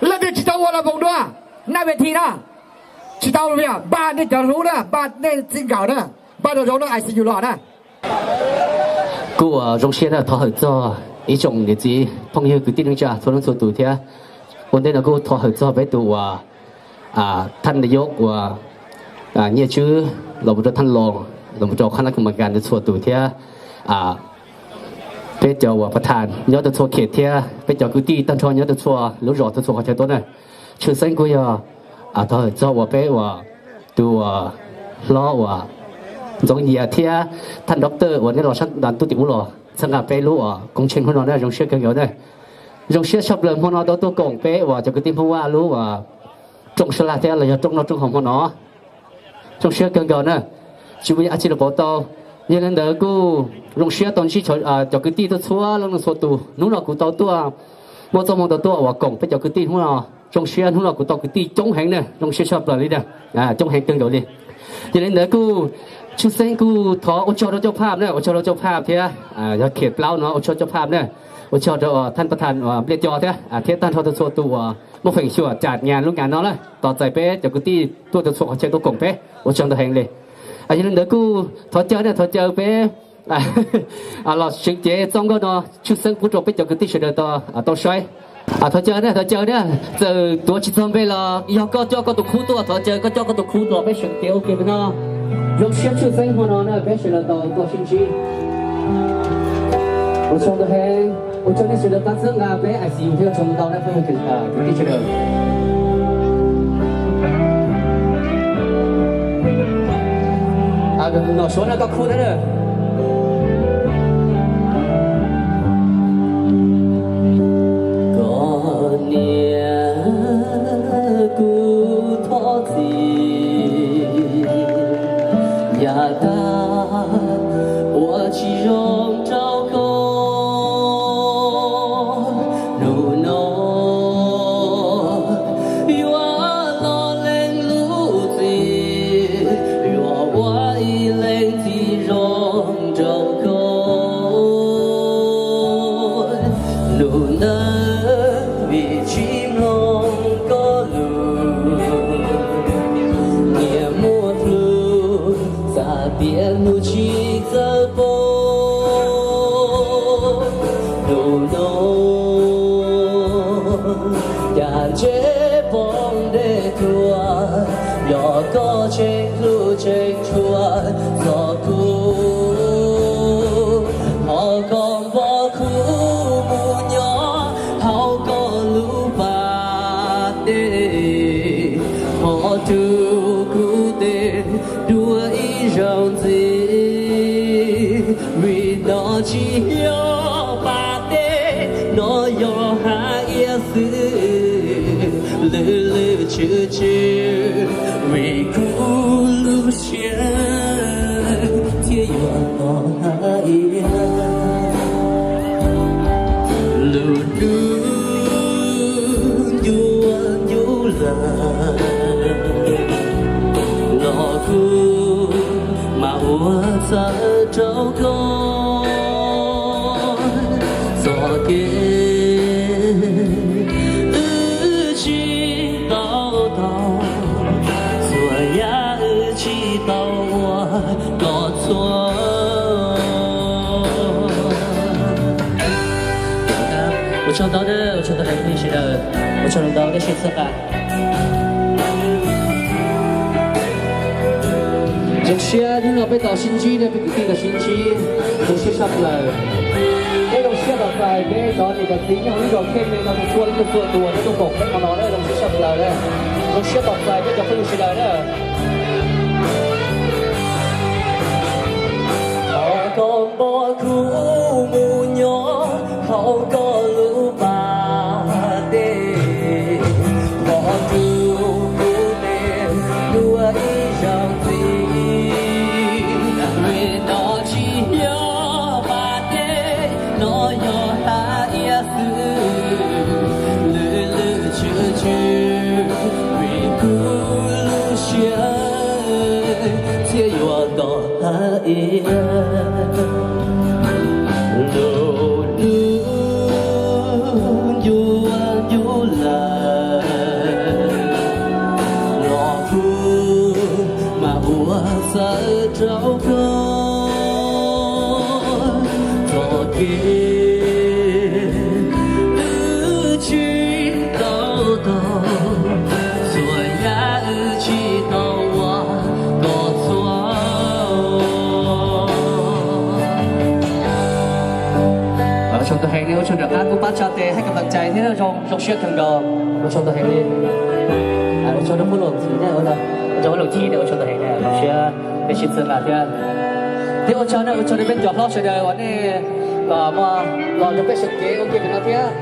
Leej twg tsis tau ua los mus dua, naj ve thi na. Tsis tau li, npaj nej cov hlub na, npaj nej txij nkawm na, npaj rau zoo na, I C U los na. Kuj ua zoo siab na, thov hawm txog ib tsoom niam txiv phooj ywg kwv tij neej tsa txhua leej txhua tus thiab. Ua ntej no kuj thov hawm txog peb tus uas thaj nais yob uas Nyiaj Tswb los mus rau thaj los, los mus rau qhab nab kam kas ntawd txhua tus thiab peb cov uas pas thas nyob rau txhua khej thiab peb cov kwv tij tag nrho nyob rau txhua lub zos rau txhua qhov chaw tuaj na. Tshwj xeeb kuj yog thov hawm txog uas peb uas tus uas hlob uas Ntxoov Yias thiab thaj doctor uas nej los sab ntuj tim ub los txhawb nqa peb lub uas koob tsheej hnub no na, zoo siab kawg nkaus na. Zoo siab tshaj plaws hmo no tau tuaj koom peb uas cov kwv tij Hmoob Vaj lub uas rooj sab laj thiab los yog rooj noj rooj haus hmo no. Zoo siab kawg nkaus na, tsis muaj ib yam dab tsi los pauv tau. Yog li ntawd kuj zoo siab tau ntsib cov kwv tij tuaj txhua leej txhua tus. Hnub no kuv tau tuaj, muaj txoj hmoo tau tuaj uas koom peb cov kwv tij hnub no. Zoo siab hnub no kuv tau kwv tij coob heev na, zoo siab tshaj plaws li na, coob heev kawg nkaus li. Yog li ntawd kuj tshwj xeeb kuj thov ua tsaug rau coj phaj na, ua tsaug rau coj phaj thiab yog khej plaub no ua tsaug coj phaj na, ua tsaug rau thaj pas thas Npliaj Co thiab thiab tag nrho rau txhua tus uas muaj feem xyuam cam nyas lub nyas no na, tos txais peb cov kwv tij tuaj rau txhua qhov chaw tuaj koom peb, ua tsaug ntau heev li. Yog li ntawd kuj thov caw na, thov caw peb los seev cev txoj nkauj no tshwj xeeb pub rau peb cov kwv tij sawv daws tau saib. Thov caw na, thov caw na, txawm tuav tsis txog npe los yog koj coj koj tus khub tuaj, thov caw koj coj koj tus khub los peb seev cev ua ke no. Zoo siab tshwj xeeb hmo no na peb sawv daws tau tuaj sib ntsib. Ua tsaug ntau heev, ua tsaug nej sawv daws pab txhawb nqa peb I C U thiab ua tsaug ntau na phooj ywg kwv tij sawv daws. Nom Suav no koj khub thiab na. Koj niam kuv thov txim, yav tag ua tsis zoo rau koj. Hnub no yuav los lees lub txim, yuav ua ib leej txiv zoo rau koj. Lub ntawd vim tsis mloog koj lus, niam muaj hlub xav tias hnub tsis txawj pom. Hnub no cas ntsej poob dej tuaj, yog koj tseem hlub tseem tshua txog kuv, ho koj npog kuv mus nyob hauv koj lub pas dej, ho tu kuv tes dua ib zaug ntxiv, vim no tsis yog pas dej, no yog hav iab xwb, lwj lwj tsw tsw, vim kuv lub siab thiaj yuav tos hav iab. Lub ntuj ncuab ncuab lawm los kuv mam ua txawj rau koj txoj kev. Wb tsis tau tau txhua yam, wb tsis tau ua kom txhua. Ua tsaug ntau na, ua tsaug ntau heev li sawv daws, ua tsaug ntau nej sib txhawb nqa. Zoo siab hnub no peb tau sib ntsib, peb kwv tij tau sib ntsib, zoo siab tshaj plaws. Peb zoo siab tos txais peb cov niam cov txiv nyob hauv lub zos Khej Npe no txhua leej txhua tus uas tuaj koom peb hmo no na, zoo siab tshaj plaws na. Zoo siab tos txais peb cov phooj ywg sawv daws na. Ho koj npog kuv mus nyob hauv koj lub pas dej, ho tu kuv tes dua ib zaug ntxiv, vim no tsis yog pas dej, no yog hav iab xwb, lwj lwj tsw tsw, vim kuv lub siab thiaj yuav tos hav iab. Wb tsis tau taug txhua yam, wb tsis tau ua kom txhua. Ua tsaug ntau heev nej ua tsaug nram qab kuj pab tsa tes hais kam pam cai thiab zoo zoo siab kawg nkaus. Ua tsaug ntau heev li. Ua tsaug rau pub luam thim nej, ua tsaug pub luam thim nej ua tsaug ntau heev nej zoo siab peb sib txwv mas thiab. Thiab ua tsaug nej ua tsaug rau peb cov hlob sawv daws uas nej kom muaj los rau peb sawv kev ua ke pem no thiab.